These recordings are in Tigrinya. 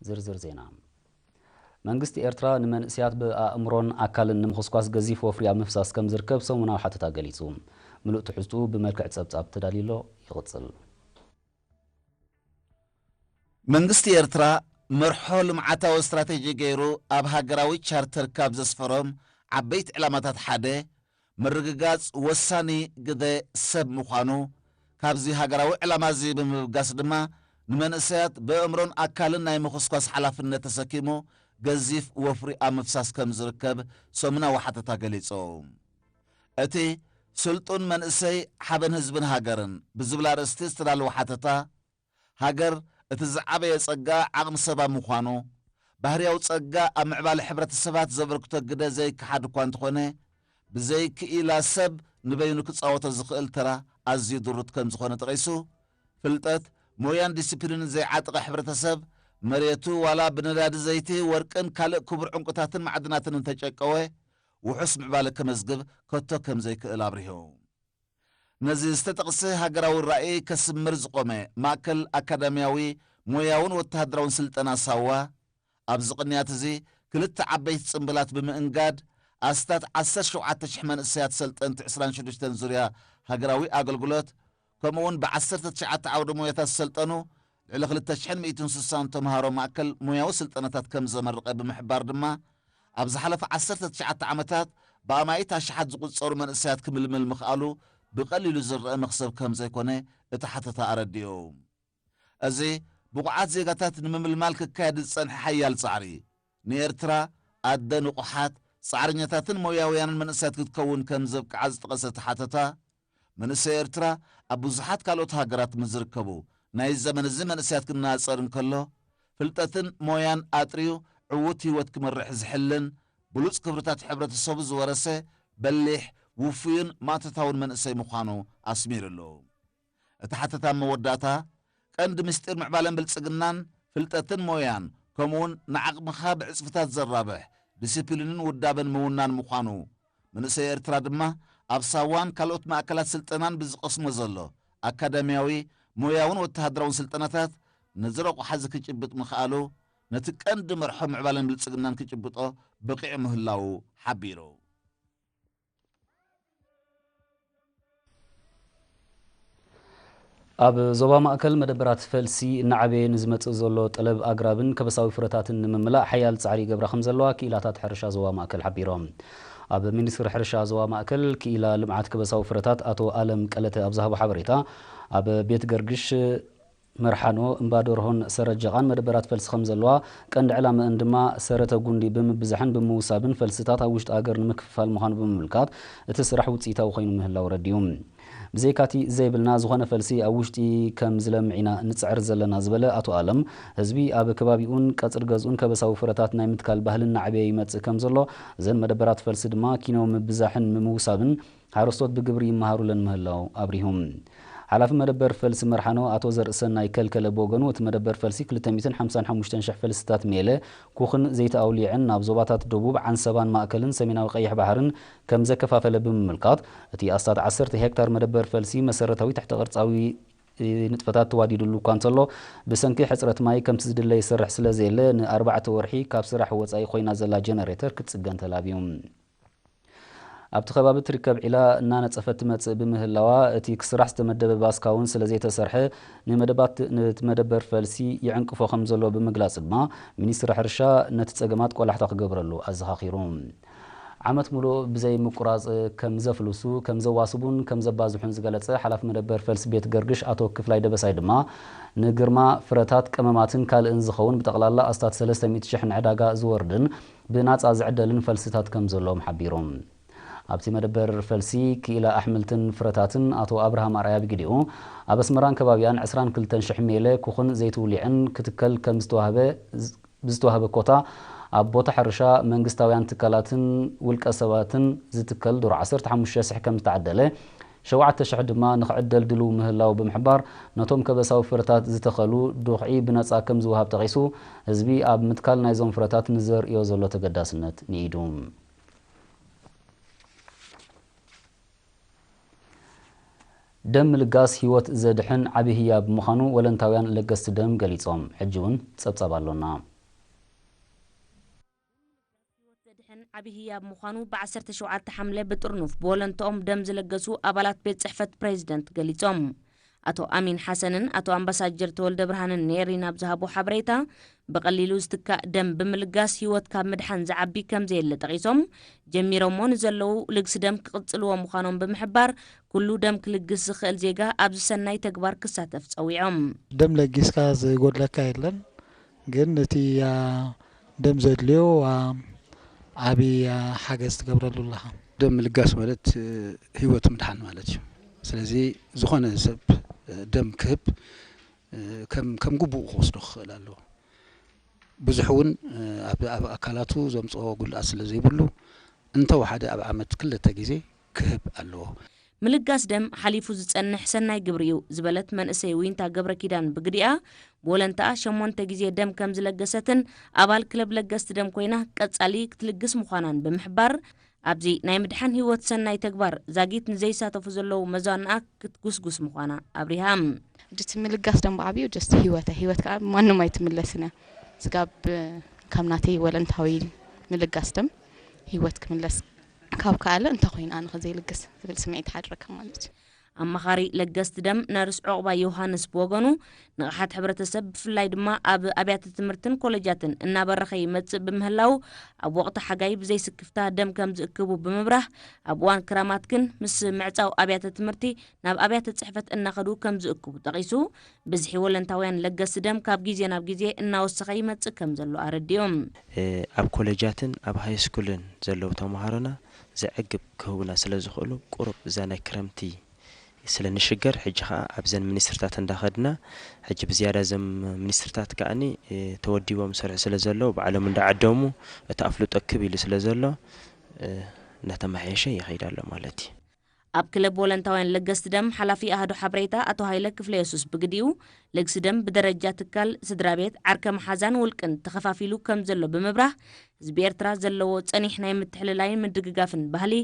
ዝርዝር ዜና። መንግስቲ ኤርትራ ንመንእሰያት ብኣእምሮን ኣካልን ንምኹስኳስ ገዚፍ ወፍሪ ኣብ ምፍሳስ ከም ዝርከብ ሰሙናዊ ሓተታ ገሊጹ። ምሉእ ትሕዝትኡ ብመልክዕ ጸብጻብ ተዳልዩሎ ይቕጽል። መንግስቲ ኤርትራ መርሖ ልምዓታዊ ስትራቴጂ ገይሩ ኣብ ሃገራዊ ቻርተር ካብ ዘስፈሮም ዓበይቲ ዕላማታት ሓደ ምርግጋጽ ወሳኒ ግደ ሰብ ምዃኑ፣ ካብዚ ሃገራዊ ዕላማ እዚ ብምብጋስ ድማ ንመንእሰያት ብእምሮን ኣካልን ናይ ምኹስኳስ ሓላፍነት ተሰኪሙ ገዚፍ ወፍሪ ኣብ ምፍሳስ ከም ዝርከብ ሰሙናዊ ሓተታ ገሊጹ። እቲ ስልጡን መንእሰይ ሓበን ህዝብን ሃገርን ብዝብል ኣርእስቲ ዝተዳለወ ሓተታ፣ ሃገር እቲ ዝዓበየ ጸጋ ዓቕሚ ሰባ ምዃኑ፣ ባህርያዊ ጸጋ ኣብ ምዕባለ ሕብረተሰባት ዘበርክቶ ግደ ዘይከሓድ እኳ እንተኾነ፣ ብዘይ ክኢላ ሰብ ንበይኑ ክጻወቶ ዝኽእል ተራ ኣዝዩ ድሩት ከም ዝኾነ ጠቒሱ፣ ፍልጠት፣ ሞያን ዲሲፕሊንን ዘይዓጠቐ ሕብረተሰብ፣ መሬቱ ዋላ ብነዳዲ ዘይቲ፣ ወርቅን ካልእ ክቡር ዕንቁታትን ማዕድናትን እንተጨቀወ፣ ውሑስ ምዕባለ ከመዝግብ ከቶ ከም ዘይክእል ኣብሪሁ። ነዚ ዝተጠቕሰ ሃገራዊ ራእይ ከስምር ዝቖመ ማእከል ኣካዳሚያዊ፣ ሞያውን ወተሃደራውን ስልጠና ሳዋ፣ ኣብዚ ቅንያት እዚ ክልተ ዓበይቲ ጽምብላት ብምእንጋድ፣ ኣስታት ዓሰርተ ሸውዓተ ሽሕ መንእሰያት ሰልጠንቲ ዕስራን ሽዱሽተን ዙርያ ሃገራዊ ኣገልግሎት፣ ከምኡ እውን ብዓሰርተ ትሽዓተ ዓውደ ሞያታት ዝሰልጠኑ ልዕሊ ክልተ ሽሕን ሚእትን ስሳን ተምሃሮ ማእከል ሞያዊ ስልጠናታት ከም ዘመረቐ ብምሕባር ድማ፣ ኣብ ዝሓለፈ ዓሰርተ ትሽዓተ ዓመታት ብኣማኢት ኣሽሓት ዝቑጸሩ መንእሰያት ክምልምል ምኽኣሉ ብቐሊሉ ዝረአ መኽሰብ ከም ዘይኮነ እቲ ሓተታ ኣረዲኡ። እዚ ብቑዓት ዜጋታት ንምምልማል ክካየድ ዝጸንሐ ሓያል ጻዕሪ፣ ንኤርትራ ኣደ ንቑሓት ጻዕረኛታትን ሞያውያንን መንእሰያት ክትከውን ከም ዘብቅዓ ዝጠቐሰ እቲ ሓተታ፣ መንእሰይ ኤርትራ ኣብ ብዙሓት ካልኦት ሃገራት ምስ ዝርከቡ ናይ ዘመን እዚ መንእሰያት ክነጻጸር እንከሎ፣ ፍልጠትን ሞያን ኣጥርዩ ዕዉት ህይወት ክመርሕ ዝሕልን፣ ብሉጽ ክብርታት ሕብረተሰቡ ዝወረሰ፣ በሊሕ፣ ውፉይን ማእቶታውን መንእሰይ ምዃኑ ኣስሚሩሉ። እቲ ሓተታ ኣብ መወዳእታ፣ ቀንዲ ምስጢር ምዕባለን ብልጽግናን፣ ፍልጠትን ሞያን፣ ከምኡውን ንዓቕምኻ ብዕጽፍታት ዘራብሕ ዲሲፕሊንን ውዳበን ምውናን ምዃኑ፣ መንእሰይ ኤርትራ ድማ ኣብ ሳዋን ካልኦት ማእከላት ስልጠናን ብዝቐስሞ ዘሎ ኣካዳሚያዊ፣ ሞያውን ወተሃደራውን ስልጠናታት ነዚ ረቑሓ እዚ ክጭብጥ ምኽኣሉ፣ ነቲ ቀንዲ መርሖ ምዕባለን ብልጽግናን ክጭብጦ በቒዑ ምህላዉ ሓቢሩ። ኣብ ዞባ ማእከል መደበራት ፈልሲ እናዓበየ ንዝመጽእ ዘሎ ጠለብ ኣግራብን ከበሳዊ ፍረታትን ንምምላእ ሓያል ጻዕሪ ይገብራ ከም ዘለዋ ክኢላታት ሕርሻ ዞባ ማእከል ሓቢሮም። ኣብ ሚኒስትሪ ሕርሻ ዞባ ማእከል ክኢላ ልምዓት ከበሳዊ ፍረታት ኣቶ ኣለም ቀለተ ኣብ ዝሃቦ ሓበሬታ፣ ኣብ ቤት ገርግሽ፣ መርሓኖ፣ እምባ ደርሆን ሰረጀቓን መደበራት ፈልሲ ከም ዘለዋ፣ ቀንዲ ዕላመአን ድማ ሰረተ ጉንዲ ብምብዛሕን ብምውሳብን ፈልስታት ኣብ ውሽጢ ሃገር ንምክፍፋል ምዃኑ ብምምልካት፣ እቲ ስራሕ ውጽኢታዊ ኮይኑ ምህላው ረዲኡ። ብዘይካቲ ዘይብልና ዝኾነ ፈልሲ ኣብ ውሽጢ ከም ዝለምዕ ኢና ንጽዕር ዘለና ዝበለ ኣቶ ኣለም፣ ህዝቢ ኣብ ከባቢኡን ቀጽሪ ገዝኡን ከበሳዊ ፍረታት ናይ ምትካል ባህሊ እናዕበየ ይመጽእ ከም ዘሎ፣ እዘን መደበራት ፈልሲ ድማ ኪኖ ምብዛሕን ምምውሳብን ሓረስቶት ብግብሪ ይመሃሩለን ምህላው ኣብሪሁ። ሓላፊ መደበር ፈልሲ መርሓኖ ኣቶ ዘርእሰናይ ከልከለ ብወገኑ፣ እቲ መደበር ፈልሲ ክልተ ሚእትን ሓምሳን ሓሙሽተን ሽሕ ፈልስታት ሜለ፣ ኩኽን ዘይቲ ኣውሊዕን ናብ ዞባታት ደቡብ ዓንሰባን ማእከልን ሰሜናዊ ቀይሕ ባሕርን ከም ዘከፋፈለ ብምምልካት፣ እቲ ኣስታት ዓሰርተ ሄክታር መደበር ፈልሲ መሰረታዊ ትሕተ ቅርጻዊ ንጥፈታት ተዋዲድሉ እኳ እንተሎ፣ ብሰንኪ ሕጽረት ማይ ከምቲ ዝድለ ይሰርሕ ስለ ዘየለ፣ ንኣርባዕተ ወርሒ ካብ ስራሕ ወጻኢ ኮይና ዘላ ጀነሬተር ክትጽገን ተላብዩ። ኣብቲ ከባቢ ትርከብ ዒላ እናነጸፈት ትመጽእ ብምህላዋ፣ እቲ ክስራሕ ዝተመደበ ባስካ እውን ስለ ዘይተሰርሐ፣ ንመደባት፣ ነቲ መደበር ፈልሲ ይዕንቅፎ ከም ዘሎ ብምግላጽ ድማ፣ ሚኒስትሪ ሕርሻ ነቲ ጸገማት ቆላሕታ ክገብረሉ ኣዘኻኺሩ። ዓመት ሙሉእ ብዘይ ምቁራጽ ከም ዘፍልሱ፣ ከም ዘዋስቡን ከም ዘባዝሑን ዝገለጸ ሓላፊ መደበር ፈልሲ ቤት ገርግሽ ኣቶ ክፍላይ ደበሳይ ድማ፣ ንግርማ ፍረታት፣ ቀመማትን ካልእን ዝኸውን ብጠቕላላ ኣስታት ሰለስተ ሚእቲ ሽሕ ንዕዳጋ ዝወርድን ብናጻ ዝዕደልን ፈልስታት ከም ዘለዎም ሓቢሮም። ኣብቲ መደበር ፈልሲ ክኢላ ኣሕምልትን ፍረታትን ኣቶ ኣብርሃም ኣርኣያ ብግዲኡ፣ ኣብ ኣስመራን ከባቢኣን ዕስራን ክልተን ሽሕ ሜለ ኩኽን ዘይትውሊዕን ክትከል ከም ዝተዋህበ፣ ብዝተዋህበ ኮታ ኣብ ቦታ ሕርሻ መንግስታውያን ትካላትን ውልቀ ሰባትን ዝትከል ዶሮ ዓሰርተ ሓሙሽተ ሽሕ ከም ዝተዓደለ፣ ሸውዓተ ሽሕ ድማ ንኽዕደል ድልው ምህላው ብምሕባር፣ ነቶም ከበሳዊ ፍረታት ዝተኸሉ ዱኽዒ ብነጻ ከም ዝወሃብ ጠቒሱ፣ ህዝቢ ኣብ ምትካል ናይዞም ፍረታት ንዘርእዮ ዘሎ ተገዳስነት ንኢዱ። ደም ምልጋስ ህይወት ዘድሕን ዓቢ ህያብ ምዃኑ ወለንታውያን ለገስቲ ደም ገሊጾም። ሕጂ እውን ጸብጻብ ኣሎና። ዓብዪ ህያብ ምዃኑ ብ ዓሰርተ ሸውዓተ ሓምለ ብጥርኑፍ ብወለንትኦም ደም ዝለገሱ ኣባላት ቤት ጽሕፈት ፕሬዚደንት ገሊጾም። ኣቶ ኣሚን ሓሰንን ኣቶ ኣምባሳጀር ተወልደ ብርሃንን ንኤሪና ኣብ ዝሃቦ ሓበሬታ፣ ብቐሊሉ ዝትካእ ደም ብምልጋስ ህይወት ካብ ምድሓን ዝዓቢ ከም ዘየለ ጠቒሶም፣ ጀሚሮሞ ንዘለዉ ልግሲ ደም ክቕጽልዎ ምዃኖም ብምሕባር፣ ኩሉ ደም ክልግስ ዝኽእል ዜጋ ኣብዚ ሰናይ ተግባር ክሳተፍ ጸዊዖም። ደም ለጊስካ ዝጎድለካ የለን፣ ግን እቲ ደም ዘድልዮ ዓቢ ሓገዝ ትገብረሉ ኣለኻ። ደም ምልጋስ ማለት ህይወት ምድሓን ማለት እዩ። ስለዚ ዝኾነ ሰብ ደም ክህብ ከም ከም ግቡእ ክወስዶ ክኽእል ኣለዎ። ብዙሕ እውን ኣብ ኣብ ኣካላቱ ዘምጽኦ ጉድኣት ስለ ዘይብሉ እንተወሓደ ኣብ ዓመት ክልተ ግዜ ክህብ ኣለዎ። ምልጋስ ደም ሓሊፉ ዝጸንሕ ሰናይ ግብሪ እዩ ዝበለት መንእሰይ ዊንታ ገብረ ኪዳን ብግዲኣ፣ ብወለንታኣ ሸሞንተ ግዜ ደም ከም ዝለገሰትን ኣባል ክለብ ለገስቲ ደም ኮይና ቀጻሊ ክትልግስ ምዃናን ብምሕባር፣ ኣብዚ ናይ ምድሓን ህይወት ሰናይ ተግባር ዛጊት ንዘይሳተፉ ዘለዉ መዛንኣ ክትጉስጉስ ምዃና ኣብሪሃ። ድቲ ምልጋስ ደም ብዓብዩ ጀስት ህይወተ ህይወት ከዓ ማንም ኣይትምለስን እያ። ስጋብ ካብ ናተይ ወለንታዊ ምልጋስ ደም ህይወት ክምለስ ካብ ከኣለ እንተ ኮይኑ ኣነ ከዘይልግስ ዝብል ስምዒት ሓድረካ ማለት እዩ። ኣማኻሪ ለገስቲ ደም ነርስ ዑቕባ ዮሃንስ ብወገኑ፣ ንቕሓት ሕብረተሰብ ብፍላይ ድማ ኣብ ኣብያተ ትምህርትን ኮለጃትን እናበረኸ ይመጽእ ብምህላው፣ ኣብ ወቕቲ ሓጋይ ብዘይስክፍታ ደም ከም ዝእክቡ ብምብራህ፣ ኣብ እዋን ክራማት ግን ምስ ምዕጻው ኣብያተ ትምህርቲ ናብ ኣብያተ ጽሕፈት እናኸዱ ከም ዝእክቡ ጠቒሱ፣ ብዝሒ ወለንታውያን ለገስቲ ደም ካብ ግዜ ናብ ግዜ እናወሰኸ ይመጽእ ከም ዘሎ ኣረዲኦም። ኣብ ኮለጃትን ኣብ ሃይስኩልን ዘለዉ ተምሃሮና ዘዕግብ ክህቡና ስለ ዝኽእሉ፣ ቁሩብ እዛ ናይ ክረምቲ ስለ ንሽገር፣ ሕጂ ኸኣ ኣብዘን ሚኒስትርታት እንዳኸድና፣ ሕጂ ብዝያዳ እዞም ሚኒስትርታት ከኣኒ ተወዲቦም ይሰርሑ ስለ ዘለዉ፣ ባዕሎም እንዳዓደሙ፣ እቲ ኣፍልጦ ክብ ኢሉ ስለ ዘሎ፣ እናተመሓየሸ ይኸይድ ኣሎ ማለት እዩ። ኣብ ክለብ ወለንታውያን ለገስቲ ደም ሓላፊ ኣሃዱ ሓበሬታ ኣቶ ሃይለ ክፍለየሱስ ብግዲኡ፣ ልግሲ ደም ብደረጃ ትካል፣ ስድራ ቤት፣ ዓርከ መሓዛን ውልቅን ተኸፋፊሉ ከም ዘሎ ብምብራህ፣ ህዝቢ ኤርትራ ዘለዎ ጸኒሕ ናይ ምትሕልላይን ምድግጋፍን ባህሊ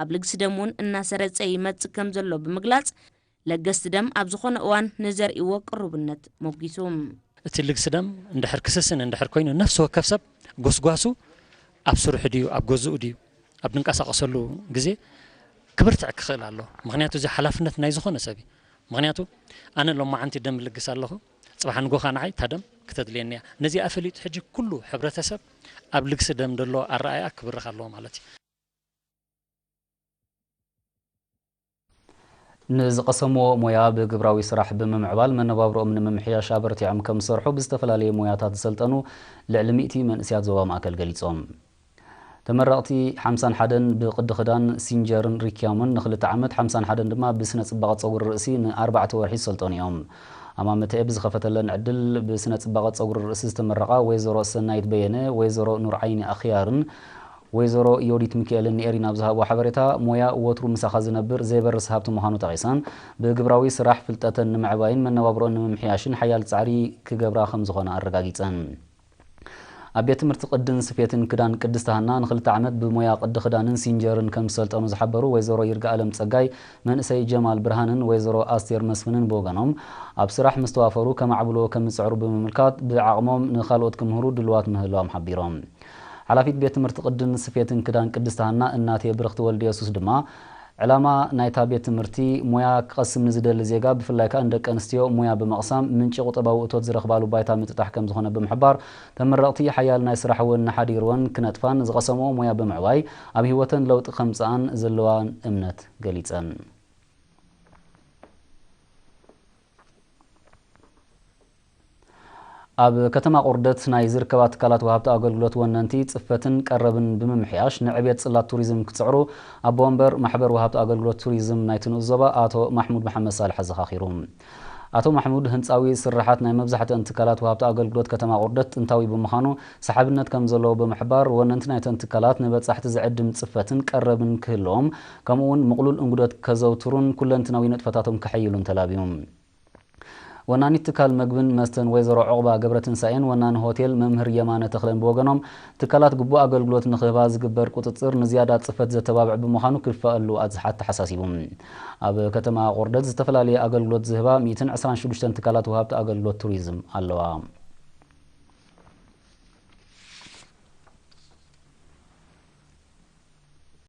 ኣብ ልግሲ ደም እውን እናሰረጸ ይመጽእ ከም ዘሎ ብምግላጽ፣ ለገስቲ ደም ኣብ ዝኾነ እዋን ንዘርእዎ ቅሩብነት ሞጊሱ። እቲ ልግሲ ደም እንድሕር ክስስን እንድሕር ኮይኑ፣ ነፍሲ ወከፍ ሰብ ጎስጓሱ ኣብ ስርሑ ድዩ፣ ኣብ ገዝኡ ድዩ፣ ኣብ ድንቀሳቐሰሉ ግዜ ክብርትዕ ክኽእል ኣሎ። ምኽንያቱ፣ እዚ ሓላፍነት ናይ ዝኾነ ሰብ እዩ። ምኽንያቱ፣ ኣነ ሎማዓንቲ ደም ልግስ ኣለኹ፣ ጽባሕ ንጎኻ ንዓይ እታ ደም ክተድልየኒ እያ። ነዚኣ ፈሊጡ፣ ሕጂ ኩሉ ሕብረተሰብ ኣብ ልግሲ ደም ዘሎ ኣረኣእያ ክብርኽ ኣለዎ ማለት እዩ። ንዝቐሰምዎ ሞያ ብግብራዊ ስራሕ ብምምዕባል መነባብሮኦም ንምምሕያሽ ኣበርቲዖም ከም ዝሰርሑ ብዝተፈላለየ ሞያታት ዝሰልጠኑ ልዕሊ ሚእቲ መንእሰያት ዞባ ማእከል ገሊጾም። ተመረቕቲ ሓምሳን ሓደን ብቕዲ ክዳን ሲንጀርን ሪክያምን ንኽልተ ዓመት፣ ሓምሳን ሓደን ድማ ብስነ ጽባቐ ጸጉሪ ርእሲ ንኣርባዕተ ወርሒ ዝሰልጠኑ እዮም። ኣማመተ ብዝኸፈተለን ዕድል ብስነ ጽባቐ ጸጉሪ ርእሲ ዝተመረቓ ወይዘሮ ሰናይት በየነ፣ ወይዘሮ ኑርዓይኒ ኣኽያርን ወይዘሮ ዮዲት ሚካኤልን ንኤሪና ኣብ ዝሃብዎ ሓበሬታ፣ ሞያ ወትሩ ምሳኻ ዝነብር ዘይበርስ ሃብቲ ምዃኑ ጠቒሰን፣ ብግብራዊ ስራሕ ፍልጠተን ንምዕባይን መነባብሮኣን ንምምሕያሽን ሓያል ጻዕሪ ክገብራ ከም ዝኾና ኣረጋጊጸን። ኣብ ቤት ትምህርቲ ቅድን ስፌትን ክዳን ቅድስቲ ሃና ንኽልተ ዓመት ብሞያ ቅዲ ክዳንን ሲንጀርን ከም ዝሰልጠኑ ዝሓበሩ ወይዘሮ ይርጋኣለም ጸጋይ፣ መንእሰይ ጀማል ብርሃንን ወይዘሮ ኣስቴር መስፍንን ብወገኖም፣ ኣብ ስራሕ ምስ ተዋፈሩ ከማዕብልዎ ከም ዝጽዕሩ ብምምልካት፣ ብዓቕሞም ንኻልኦት ክምህሩ ድሉዋት ምህላዎም ሓቢሮም። ሓላፊት ቤት ትምህርቲ ቅድን ስፌትን ክዳን ቅድስቲ ሃና እናቴ ብርኽቲ ወልደየሱስ ድማ፣ ዕላማ ናይታ ቤት ትምህርቲ ሞያ ክቐስም ንዝደሊ ዜጋ፣ ብፍላይ ከኣ ንደቂ ኣንስትዮ ሞያ ብምቕሳም ምንጪ ቁጠባዊ እቶት ዝረኽባሉ ባይታ ምጥጣሕ ከም ዝኾነ ብምሕባር፣ ተመረቕቲ ሓያል ናይ ስራሕ ወኒ ሓዲርወን ክነጥፋን ዝቐሰምኦ ሞያ ብምዕባይ ኣብ ህይወተን ለውጢ ከምጽኣን ዘለዋን እምነት ገሊጸን። ኣብ ከተማ ቁርደት ናይ ዝርከባ ትካላት ወሃብቲ ኣገልግሎት ወነንቲ ጽፈትን ቀረብን ብምምሕያሽ ንዕብየት ጽላት ቱሪዝም ክጽዕሩ ኣቦ ወንበር ማሕበር ወሃብቲ ኣገልግሎት ቱሪዝም ናይቲ ንኡስ ዞባ ኣቶ ማሕሙድ መሓመድ ሳልሕ ኣዘኻኺሩ። ኣቶ ማሕሙድ፣ ህንጻዊ ስርሓት ናይ መብዛሕትአን ትካላት ወሃብቲ ኣገልግሎት ከተማ ቁርደት ጥንታዊ ብምዃኑ ሰሓብነት ከም ዘለዎ ብምሕባር፣ ወነንቲ ናይተን ትካላት ንበጻሕቲ ዝዕድም ጽፈትን ቀረብን ክህልዎም፣ ከምኡ'ውን ምቕሉል እንግዶት ከዘውትሩን ኩለንትናዊ ንጥፈታቶም ከሐይሉን ተላብዩ። ወናኒት ትካል መግብን መስተን ወይዘሮ ዑቕባ ገብረትንሳኤን ወናኒ ሆቴል መምህር የማነ ተኽለን ብወገኖም፣ ትካላት ግቡእ ኣገልግሎት ንክህባ ዝግበር ቁጽጽር ንዝያዳ ጽፈት ዘተባብዕ ብምዃኑ ክድፋኣሉ ኣተሓሳሲቡ። ኣብ ከተማ ቆርደት ዝተፈላለየ ኣገልግሎት ዝህባ ሚእትን ዕስራን ሽዱሽተን ትካላት ወሃብቲ ኣገልግሎት ቱሪዝም ኣለዋ።